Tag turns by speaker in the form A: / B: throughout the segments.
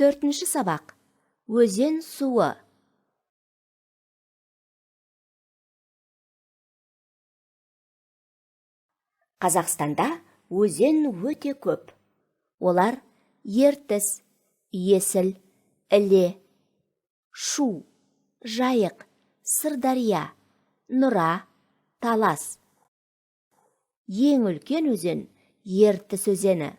A: Төртінші сабақ. Өзен суы. Қазақстанда өзен өте көп. Олар: Ертіс, Есіл, Іле, Шу, Жайық, Сырдария, Нұра, Талас. Ең үлкен өзен – Ертіс өзені.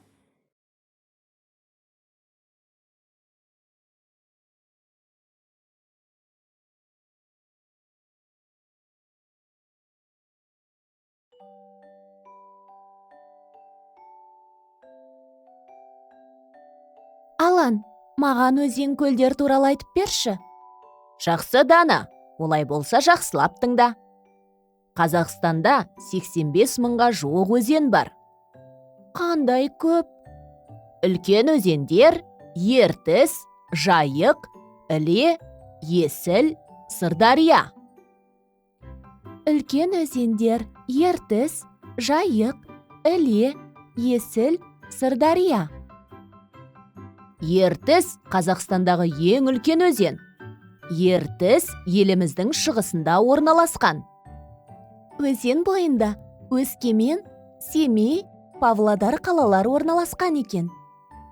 B: Алан, маған өзен, көлдер туралы айтып берші.
C: Жақсы, Дана. Олай болса, жақсылап тыңда. Қазақстанда 85 мыңға жуық өзен бар.
B: Қандай көп!
C: Үлкен өзендер: Ертіс, Жайық, Іле, Есіл, Сырдария.
B: Үлкен өзендер: Ертіс, Жайық, Іле, Есіл, Сырдария.
C: Ертіс – Қазақстандағы ең үлкен өзен. Ертіс еліміздің шығысында орналасқан.
B: Өзен бойында Өскемен, Семей, Павлодар қалалары орналасқан екен.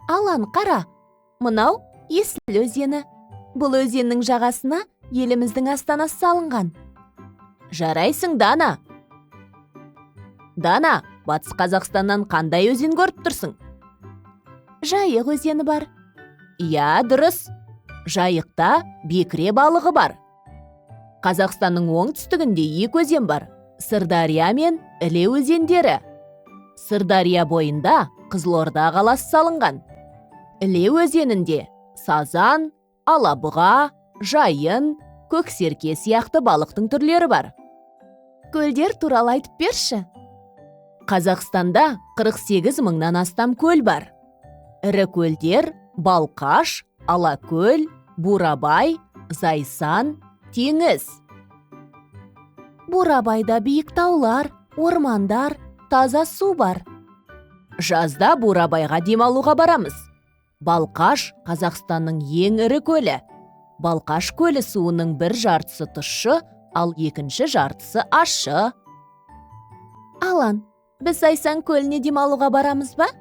B: Алан, қара, мынау Есіл өзені. Бұл өзеннің жағасына еліміздің астанасы салынған.
C: Жарайсың, Дана. Дана, Батыс Қазақстаннан қандай өзен көріп тұрсың?
B: Жайық өзені бар.
C: Иә, дұрыс. Жайықта бекіре балығы бар. Қазақстанның оңтүстігінде екі өзен бар: Сырдария мен Іле өзендері. Сырдария бойында Қызылорда қаласы салынған. Іле өзенінде сазан, алабұға, жайын, көксерке сияқты балықтың түрлері бар.
B: Көлдер туралы айтып берші.
C: Қазақстанда 48 мыңнан астам көл бар. Ірі көлдер: Балқаш, Алакөл, Бурабай, Зайсан, Теңіз.
B: Бурабайда биік таулар, ормандар, таза су бар.
C: Жазда Бурабайға демалуға барамыз. Балқаш – Қазақстанның ең ірі көлі. Балқаш көлі суының бір жартысы тұщы, ал екінші жартысы ащы.
B: Алан, біз Зайсан көліне демалуға барамыз ба?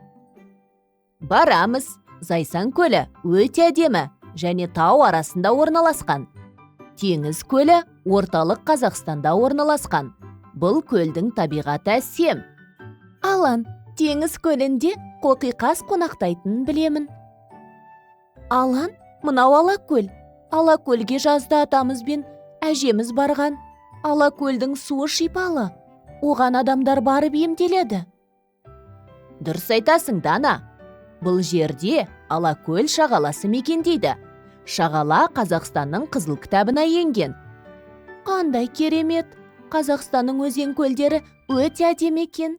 C: Барамыз. Зайсан көлі өте әдемі және тау арасында орналасқан. Теңіз көлі орталық Қазақстанда орналасқан. Бұл көлдің табиғаты әсем.
B: Алан, Теңіз көлінде қоқиқаз қонақтайтынын білемін. Алан, мынау Алакөл. Алакөлге жазда атамыз бен әжеміз барған. Алакөлдің суы шипалы. Оған адамдар барып емделеді.
C: Дұрыс айтасың, Дана. Бұл жерде Алакөл шағаласы мекендейді. Шағала Қазақстанның Қызыл кітабына енген.
B: Қандай керемет! Қазақстанның өзен, көлдері өте әдемі екен.